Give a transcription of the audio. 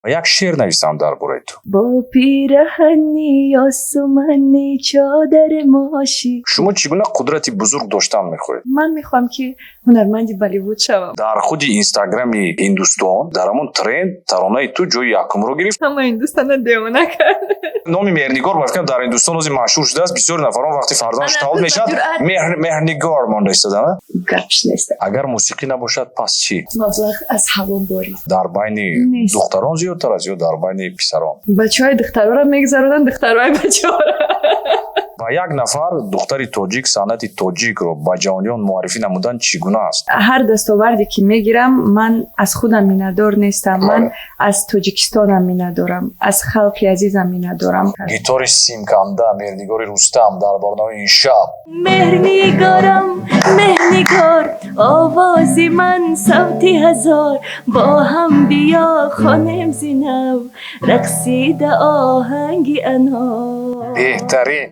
Як шеър нависам дар бораи ту. Бо пираҳани осумани чодари мошӣ. Шумо чӣ гуна қудрати бузург доштан мехоҳед? Ман мехоҳам, ки ҳунарманди Болливуд шавам. Дар худи Инстаграми Ҳиндустон дар ҳамон тренд таронаи ту ҷои якумро гирифт. Ҳама Ҳиндустона девона кард. Номи Меҳрнигор, ба фикрам, дар Ҳиндустон ҳозир машҳур шудааст. Бисёри нафарон, вақти фарзандаш Ана, таваллуд мешавад, ба ҷуръат. Меҳрнигор монда истода. Гапш нест. Агар мусиқӣ набошад, пас чӣ? Маблағ аз ҳаво борид. Дар байни Нест. духтарон зиёдтар аст ё дар байни писарон? Бачаҳои духтароро мегузаронанд, духтарои бачаҳоро. Ба як нафар духтари тоҷик санъати тоҷикро ба ҷаҳониён муаррифӣ намудан чӣ гуна аст? Ҳар дастоварде, ки мегирам, ман аз худам миннатдор нестам, ман аз Тоҷикистонам миннатдорам, аз халқи азизам миннатдорам. Гитори симканда Меҳрнигори Рустам дар барномаи ин шаб. Меҳрнигорам, Меҳрнигор, овози ман савти ҳазор, бо ҳам биё хонем зинав, рақсида оҳанги анор. Беҳтарин.